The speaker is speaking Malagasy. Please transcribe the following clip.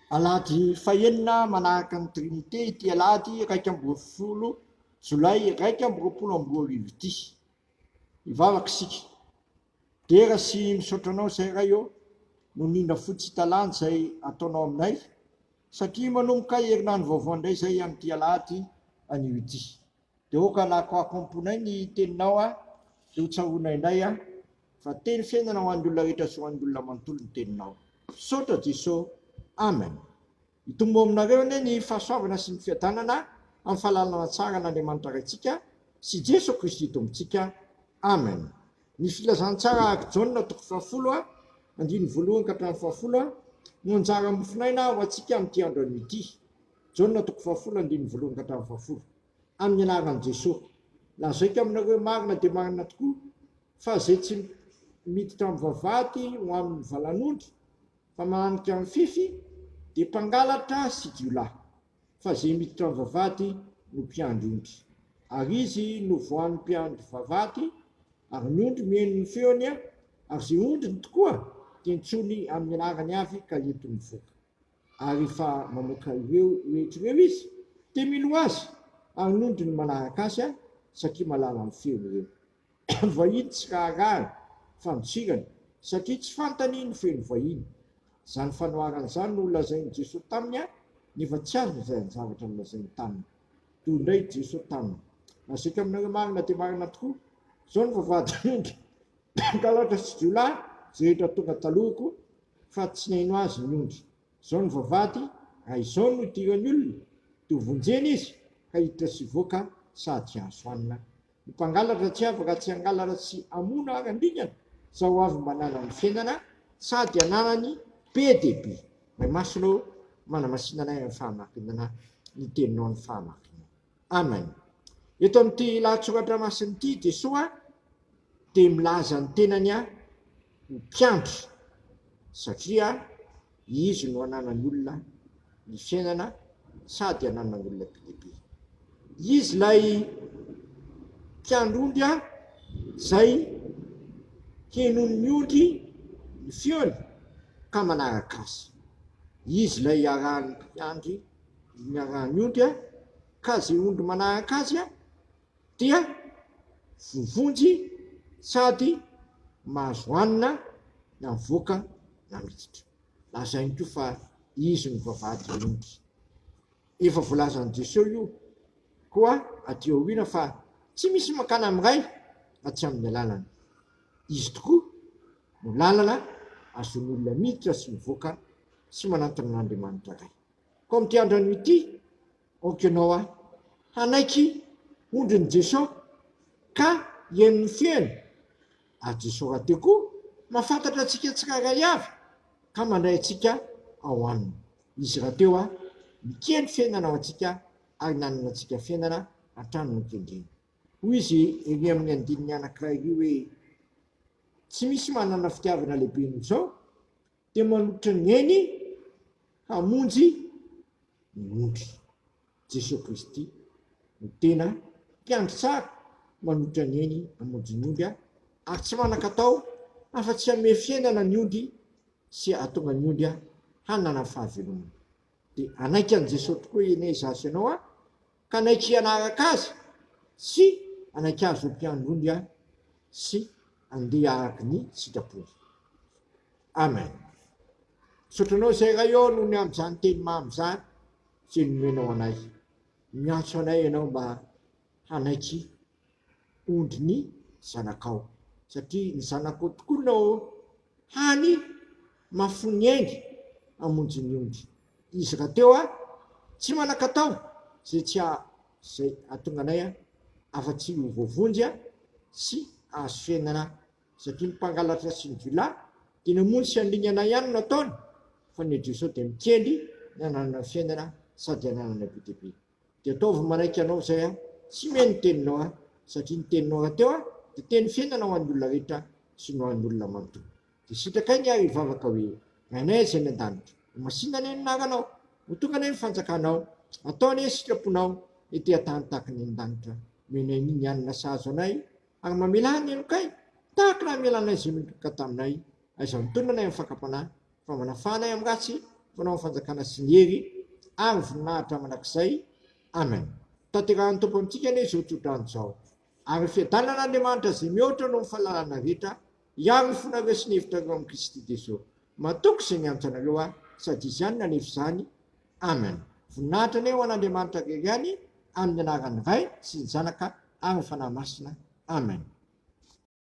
Alahady fahenina manaraka ny Trinite ity alahady 11 jolay 2021 ity. Hivavaka isika. Dera sy misaotra Anao izay Ray ô, noho ny indra fo tsy hita lany izay ataonao aminay, satria manomboka herinandro vaovao indray izay amin'ity alahady anio ity. Dia aoka hanakoako am-ponay ny teninao aho, dia ho tsaroanay indray aho, fa teny fiainana ho an'ny olona rehetra sy ho an'ny olona manontolo ny teninao. Misaotra Jeso. Amen. Hitombo aminareo anie ny fahasoavana sy ny fiadanana amin'ny fahalalana tsara an'Andriamanitra Raintsika sy Jeso Kristy Tompontsika. Amen. Ny Filazantsara araka Jaona toko fahafolo a, andininy voalohany ka hatramin'ny fahafolo a, no anjara mofonaina ho antsika amin'ity andro anio ity. Jaona toko fahafolo andininy voalohany ka hatramin'ny fahafolo. Amin'ny anaran'i Jesoa. Lazaiko aminareo marina dia marina tokoa fa izay tsy miditra amin'ny vavahady ho amin'ny valan'ondry fa mananika amin'ny fefy dia mpangalatra sy jiolahy. Fa izay miditra amin'ny vavahady no mpiandry ondry. Ary izy no voan'ny mpiandry vavahady, ary ny ondry mihaino ny feony, ary izay ondriny tokoa dia antsoiny amin'ny anarany avy ka entiny mivoaka. Ary rehefa mamoaka ireo rehetra ireo izy, dia mino azy, ary ny ondriny manaraka azy, satria mahalala ny feony ireo. Ny vahiny tsy raharahany, fa ny tsirany, satria tsy fantany ny feon'ny vahiny. Izany fanoharana izany no nolazain'i Jesoa taminy, nefa tsy azony izay zavatra nolazainy taminy. Toy indray i Jesoa taminy, Lazaiko aminareo marina dia marina tokoa, izao no vavahadin'ondry, mpangalatra sy jiolahy, izay rehetra tonga talohako, fa tsy nihaino azy ny ondry. Izao no vavahady, raha izao no idiran'ny olona, dia ho vonjena izy, ka hiditra sy hivoaka sady hahazo hanina. Ny mpangalatra tsy avy raha tsy hangalatra sy hamono ary handringana, za ho avy mba hananany fiainana sady hananany be dia be. Ray Masina ô, manamasina anay amin'ny fahamarinana, ny Teninao ny fahamarinana. Amen. Eto amin'ity lahatsoratra masina ity, Jesoa dia milaza ny tenany ho mpiandry satria Izy no ananan'ny olona ny fiainana sady ananan'ny olona be dia be. Izy ilay mpiandry ondry izay henoin'ny ondry ny feony ka manaraka azy. Izy ilay iarahan'ny mpiandry niarahan'ny ondry ka izay ondry manaraka azy dia voavonjy sady mahazo hanina na mivoaka na miditra. Lazainy koa fa izy no vavahadin'ny ondry. Efa voalazan'i Jesoa io koa aty aoriana fa tsy misy mankany amin'ny Ray raha tsy amin'ny alalany. Izy tokoa no lalana ahazoan'ny olona miditra sy mivoaka sy manantona an'Andriamanitra Ray. Koa amin'ity andro anio ity, aoka ianao aho hanaiky ondrin'i Jesoa ka hihaino ny feony, ary Jesoa rahateo koa mahafantatra antsika tsirairay avy ka mandray antsika ao aminy. Izy rahateo aho mikendry fiainana ho antsika ary nanana antsika fiainana hatrany nokendreny. Hoy izy ery amin'ny andininy anankiray ery hoe, Tsy misy manana fitiavana lehibe noho izao, dia manolotra ny ainy hamonjy ny ondry. Jesoa Kristy no tena mpiandry tsara manolotra ny ainy hamonjy ny ondry ary tsy manan-katao afa-tsy hanome fiainana ny ondry sy hahatonga ny ondry hanana fahavelomana. Dia hanaiky an'i Jesoa tokoa anie izaho sy ianao ka hanaiky hanaraka Azy sy hanaiky Azy ho mpiandry ondry sy handeha araka ny sitrapony. Amen. Misaotra anao izay Ray ô noho ny amin'izany teny mamy izany izay nomenao anay. Miantso anay ianao mba hanaiky ondry ny zanakao satria ny zanakao tokoa no hany mahafoy ny ainy hamonjy ny ondry. Izy rahateo a tsy manan-katao izay tsy izay hahatonga anay afa-tsy ho voavonjy sy hahazo fiainana satria ny mpangalatra sy ny jiolahy dia namono sy handringana ihany no ataony fa ny Jesoa dia mikendry ny hananana fiainana sady hananana be dia be. Dia ataovy manaiky anao izay aho tsy mihaino ny teninao aho satria ny teninao rahateo aho dia teny fiainana ho an'ny olona rehetra sy ny ho an'ny olona manontolo. Dia sitrakay ny ahy hivavaka hoe, Rainay izay any an-danitra, ho masina anie ny anaranao, ho tonga anie ny fanjakanao, atao anie ny sitraponao ety an-tany tahaka ny any an-danitra. Omenay ny hanina sahaza anay Ary mamelà ny helokay, tahaka ny namelanay izay meloka taminay. Aiza mitonona anay amin'ny fakam-panahy, fa manafaha anay amin'ny ratsy. Fa Anao ny fanjakana sy ny hery ary ny voninahitra mandrakizay. Amen. Tanterahan'ny Tompo amintsika anie izao tsodrano izao. Ary ny fiadanan'Andriamanitra izay mihoatra noho ny fahalalana rehetra, hiaro ny fonareo sy ny hevitrareo amin'i Kristy Jesoa. Matoky izay niantso anareo aho, sady Izy ihany nanefa izany. Amen. Voninahitra anie ho an'Andriamanitra irery ihany, amin'ny anaran'ny Ray sy ny Zanaka ary ny Fanahy Masina. Amen.